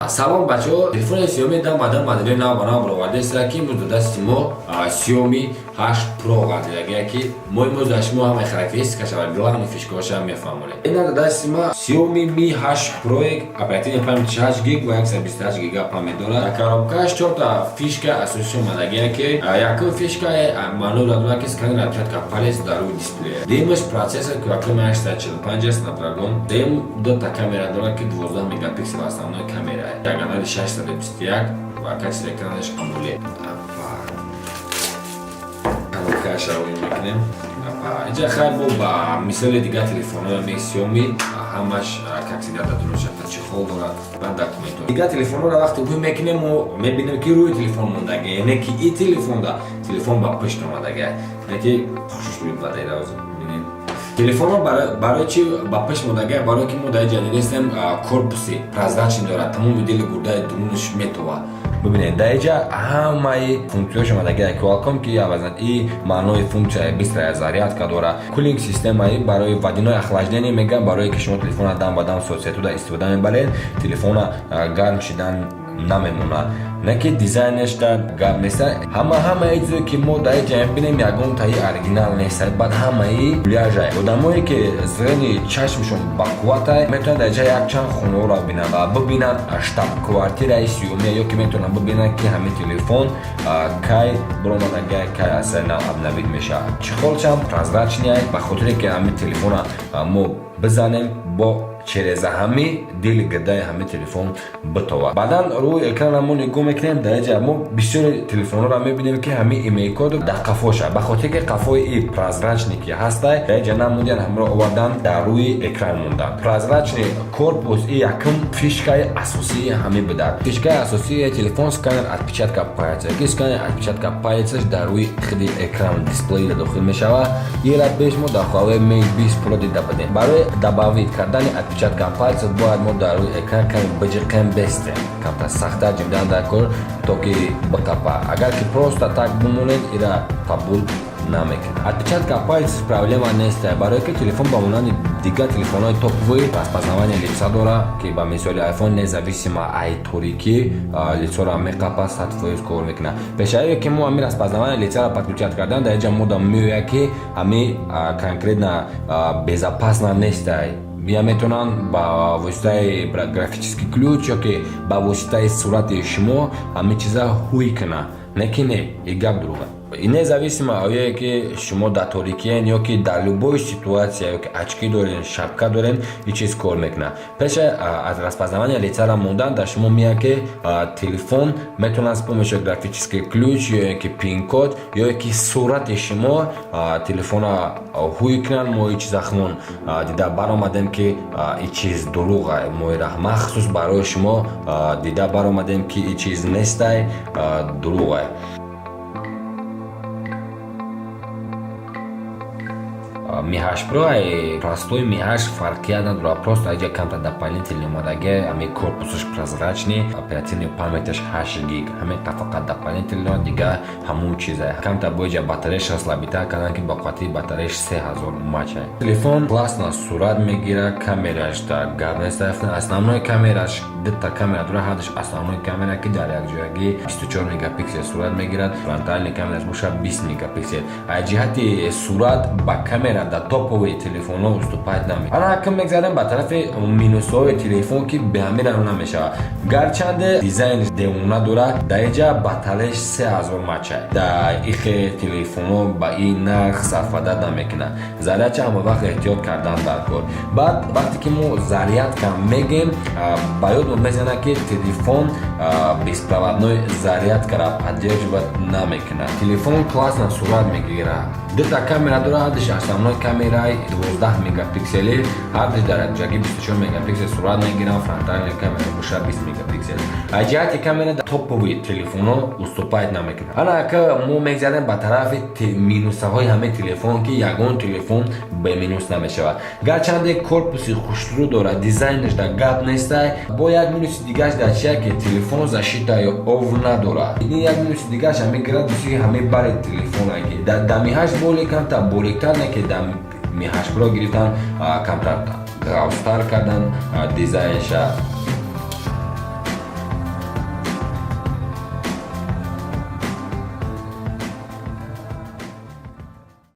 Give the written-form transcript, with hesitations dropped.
Салом, бачаҳо! Телефони Xiaomi дам ба дам модели нав ба нав баровардааст, ки имрӯз дар дасти мо Xiaomi 8 Pro гардидагия, ки мо имрӯз дар шумо ҳамаи характеристикаша ва главный фишкаҳоша мефаҳмонем. Ина дар дасти ма Xiaomi Mi 8 Pro, оперативная память 8 гиг ва 128 гига память дорад. Дар коробкааш чорта фишка асосӣ омадагия, ки якум фишка маъно дорад, ки сканер отпечатка палец дар рӯи дисплея. Дуюмаш процессор Qualcomm 845 Snapdragon. Сеюм, дута камера дорад, ки 12 мегапиксел основной камера, диагонали 621 ва качество экранаш AMOLED. Коробкаша рӯй мекунем. Инҷа хайр, бо ба мисоли дигар телефонҳои Xiaomi ҳамаш, как всегда, дар дунёша чехол дорад ва документҳо. Дигар телефонҳоро вақте рӯй мекунем, мо мебинем, ки рӯи телефон мондага, яъне ки и телефонда телефон ба пушт омадага, яъне ки хушрӯй ба дайра. Бинед, телефонҳо барои чи ба пушт мондага? Барое ки мо дар ҷа дидестем, корпуси прозрачный дорад, тамоми дили гурдаи дурунаш метова. Бибинед, дар инҷа ҳамаи функсияҳош омадагия. Qualcomm ки и маънои функсияи быстрая зарядка дорад, cooling системаи барои водяное охлаждение мегӯям, барое ки шумо телефона дам ба дам соцсетуда истифода мебаред, телефона гарм шидан намемонад. Не ки дизайнешда гап неста. Ҳамаи чизе, ки мо дар инҷа мебинем, ягон таи оригинал нест, баъд ҳамаи пляжа. Одамое, ки зрени чашмшон бақуввата, метавонанд дар инҷа якчанд хонаҳоро бинанд, бибинанд штаб квартираи Xiaomi, ё ки метавонанд бибинанд, ки ҳамин телефон кай биромадага, кай аз нав обновить мешавад. Чехолчам прозрачный, ба хотире ки ҳамин телефона мо бизанем, бо через ҳами дили гирдаи ҳами телефон битова. Баъдан рӯи экрана мо нигоҳ мекунем. Дар инҷа мо бисёри телефонҳоро мебинем, ки ҳами IMEI код дар қафоша. Ба хотире ки қафои и прозрачный ки ҳастай, дар инҷа намондиан, ҳамро овардан, дар рӯи экран мондан. Прозрачный корпус и якум фишкаи асосии ҳами будад. Фишкаи асосии телефон сканер отпечатка пальца, ки сканер отпечатка пальцаш дар рӯи худи экран, дисплей дохил мешавад. Ира пеш мо дар Huawei Mate 20 Pro дида будем. Барои добавить кардани отпечатка пальца бояд мо дар рӯи экран каме биҷиқем, бестем, камтар сахттар ҷибдан дар кор, то ки биқапа. Агар ки просто так бимонед, ира қабул намекунад. Отпечатка пальца проблема нест, барое ки телефон ба монанди дигар телефонҳои топовый распознавание лица дора, ки ба мисоли iPhone независимо ай торикӣ лицоро меқапа, 100% кор мекунад. Пешае ки мо ҳами распознавание лицаро подключать кардан, дар инҷа мода меояд, ки ҳами конкретно безопасно нестай. Я метавонанд ба воситаи графический ключ ё ки ба воситаи сурати шумо ҳамин чиза ҳуй кунад. Не ки не, и гап дурӯға. Независимо оё ки шумо дар торикиен ё ки дар любой ситуация, ё ки очки дорен, шапка дорен, и чиз кор мекунад. Пеша аз распознавание лицара мондан дар шумо меяд, ки телефон метавонад с помощью графический ключ ё ки пин-код ё ки сурати шумо телефона ҳуй кунанд. Мо и чиза хумон дида баромадем, ки и чиз дурӯға. Мо ира махсус барои шумо дида баромадем, ки и чиз нестай, дурӯғай. Mi 8 Pro ай простой Mi 8 фарқият надорад, просто аҷа камтар дополнительный омадаги, ҳамин корпусаш прозрачный, оперативный памяташ 8 гиг, ҳамин фақат дополнительно, дигар ҳамун чиза. Камтар бо иҷа батареяша слабитар кардан, ки ба қуввати батареяш 3000 мАч. Телефон классно сурат мегирад, камераш да гап нест. Основной камераш, дута камера дорад, ҳардаш основной камера, ки дар якҷоягӣ 24 мегапиксел сурат мегирад, фронтальный камераш бошад 20 мегапиксел. Аз ҷиҳати сурат ба камера дар топовые телефонҳо уступать намекунад. Ана акм мегзарем ба тарафи минусҳои телефон, ки бе ҳамин ам намешавад. Гарчанде дизайни девона дорад, дар инҷа батареяш 3000 мАча, дар ихе телефонҳо ба ин нарх сарфадат намекунад. Зарядча ҳама вақт эҳтиёт кардан дар кор. Баъд вақте ки мо зарядка мегем, ба ёдмон мезанад, ки телефон беспроводной зарядкара поддерживать намекунад. Телефон классно сурат мегирад, дута камера дорад, ҳардиш основной камераи 12 мегапиксели, ҳардиш дар якҷоягӣ 24 мегапиксел сурат мегиранд, фронтальная камера бошад 20 мегапиксел. Аз ҷиҳати камера топовый телефонҳо уступать намекунад. Ана ака мо мегзарем ба тарафи минусаҳои ҳамаи телефон, ки ягон телефон беминус намешавад. Гарчанде корпуси хушрӯ дорад, дизайнаш дар гап нестай, бо як минуси дигараш дар чия, ки телефон защитаи ов надорад. Ин як минуси дигараш ҳамин градуси ҳамаи бари телефона, ки дар Mi 8 боли камтар бориктар, не ки дар Mi 8 Pro гирифтан, камтар ғафзтар кардан дизайнша.